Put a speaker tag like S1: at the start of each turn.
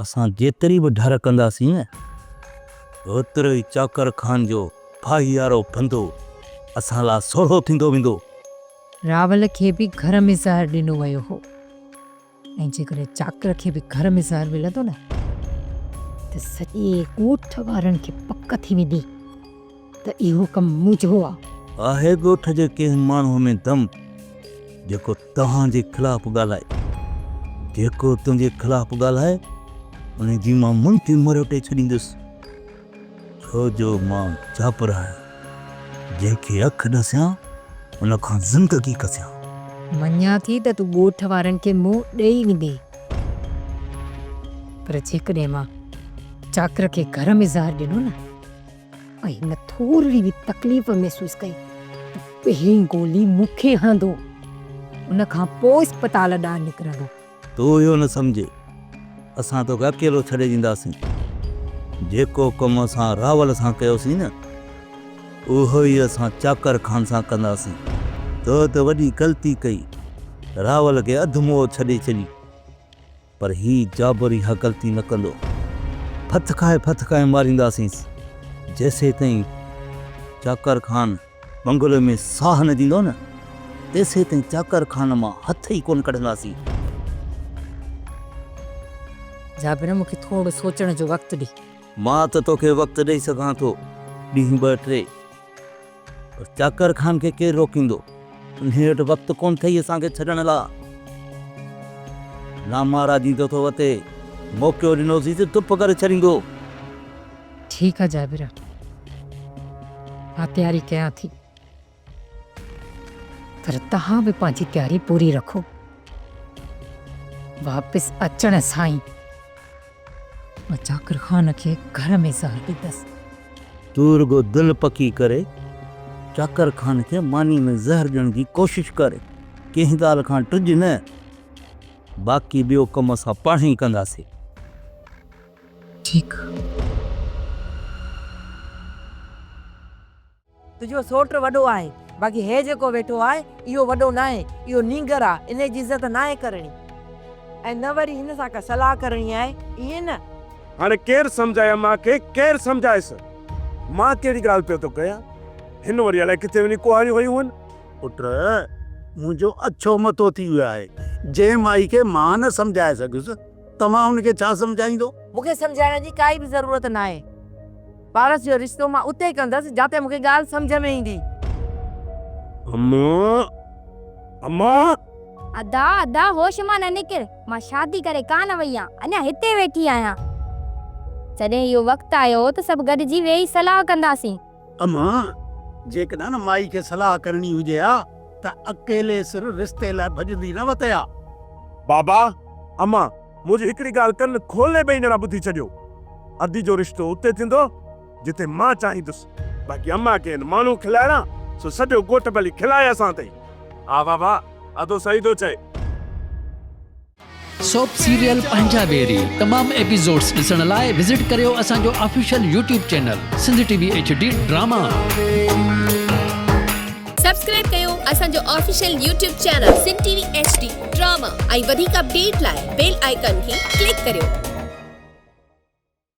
S1: اسان جيتري به ڍر ڪنداسين نه، اوترو ئي چاڪر خان جو ڦاهيارو ڦندو اسان لاء سولو ٿيندو ويندو.
S2: راول کي به گهر ۾ زهر ڏنو ويو هو ۽ جيڪڏهن چاڪر کي به گهر ۾ زهر ملندو نه ته سڄي ڳوٺ وارن کي پڪ ٿي ويندي ته اهو ڪم منهنجو آ.
S1: آهي ڳوٺ جي ڪنهن ماڻهوء ۾ دم جيڪو توهان جي خلاف ڳالهائي. جيڪو تنهنجي خلاف ڳالهائي، ان جي مان منهن مروٽي ڇڏيندس. ڇو جو مان جابر آهيان، جنهن کي اک ڏسيان، ان کان زندگي کسيان.
S2: مڃان ٿي ته تون ڳوٺ وارن کي منهن ڏئي ويندين، پر جيڪڏهن مان چاڪر کي گهر ۾ زهر ڏنو نه ۽ هن ٿورڙي به تڪليف محسوس ڪئي ته پهرين گولي مون کي هڻندو، ان کان پوء اسپتال ڏانهن نڪرندو.
S1: تون اهو نه سمجهه، اسان توکي اڪيلو ڇڏي ڏينداسين. جيڪو ڪم اسان راول سان ڪيوسين نه، اهو ئي اسان چاڪر خان سان ڪنداسين. تو ته وڏي غلطي ڪئي، راول کي اڌ موئو ڇڏي ڇڏي. پر هي جابر اها غلطي نه ڪندو. ڦٿڪائي ڦٿڪائي مارينداسينس. جيسيتائين چاڪر خان بنگلي ۾ ساهه نه ڏيندو نه، تيسيتائين چاڪر خان مان هٿ ئي ڪونه ڪڍنداسين.
S2: جابر مون کي ٿورو سوچڻ جو وقت ڏي.
S1: مان ته توکي وقت ڏئي سگهان ٿو، ڏينهن ٻه ٽي. پر چاڪر خان کي ڪير روڪيندو؟ انهيء وٽ وقت ڪونه اٿئي اسان کي ڇڏڻ لاء. لامارا ڏيندو ٿو وتي. موقعو ڏنوسين ته دپ ڪري ڇڏيندو.
S2: ٺيڪ آ جابر، مان تياري ڪيان ٿي. پر توهان به پنهنجي تياري پوري رکو. واپس اچڻ سان ئي مان چاڪر خان کي گهر ۾ زهر ڏيندس.
S1: تون رڳو دل پڪي ڪري چاڪر خان کي ماني ۾ زهر ڏيڻ جي ڪوشش ڪر. ڪنهن ڳالهه کان ڊڄ نه. باقي ٻيو ڪم اسان پاڻهي ئي ڪنداسين.
S2: ٺيڪ.
S3: تنهنجو سوٽ وڏو آهي، باقي هي جيڪو ويٺو آهي، اهو وڏو ناهي، اهو نينگر آ، انهي جي عزت ناهي ڪرڻي ۽ نه وري هن سان ڪا صلاح ڪرڻي آهي، ائين نه؟
S4: هاڻي ڪير سمجهائي امان کي، ڪير سمجهائيس؟ مان ڪهڙي ڳالهه پيو ٿو ڪيان؟ هن وري الائي ڪٿي وڃي ڪهاڙيون هنيون هن.
S5: پٽ، منهنجو اڇو مٿو ٿي ويو آهي، جنهن مائي کي مان نه سمجهائي سگهيس، توهان هن کي ڇا سمجهائيندو؟
S3: مون کي سمجهائڻ جي ڪائي به ضرورت ناهي. پارس جو رشتو مان اتي ڪندس جاتي مون کي ڳالهه سمجهه ۾ ايندي.
S4: امان! امان!
S6: ادا ادا هوش مان نه نڪر، مان شادي ڪري ڪانه وئي آن، اڃا هتي ويٺي آهيان. جڏهن اهو وقت آيو ته سڀ گڏجي ويهي صلاح ڪنداسين.
S5: امان! جيڪڏهن مائي کي صلاح ڪرڻي هجي ها ته اڪيلي سر رشتي لاء ڀڄندي نه وتي ها.
S4: بابا! امان! منهنجي هڪڙي ڳالهه ڪن کولي ٻئي ڄڻا ٻڌي ڇڏيو. ادي جو رشتو اتي ٿيندو جتي مان چاهيندس. باقي امان کي هن ماڻهو کلائڻا سو سڄو ڳوٺ ڀلي کلائي اسان تي. ها بابا ادو صحيح ٿو چئي.
S7: سوپ سيريل پنهنجا ويري تمام ايپيسوڊس ڏسڻ لاء وزٽ ڪريو اسان جو official YouTube channel Sindh T V H D drama.
S8: Subscribe ڪيو اسان جو official YouTube channel Sindh T V H D drama ۽ وڌيڪ اپڊيٽ لاء بيل آئيڪان کي ڪلڪ ڪريو.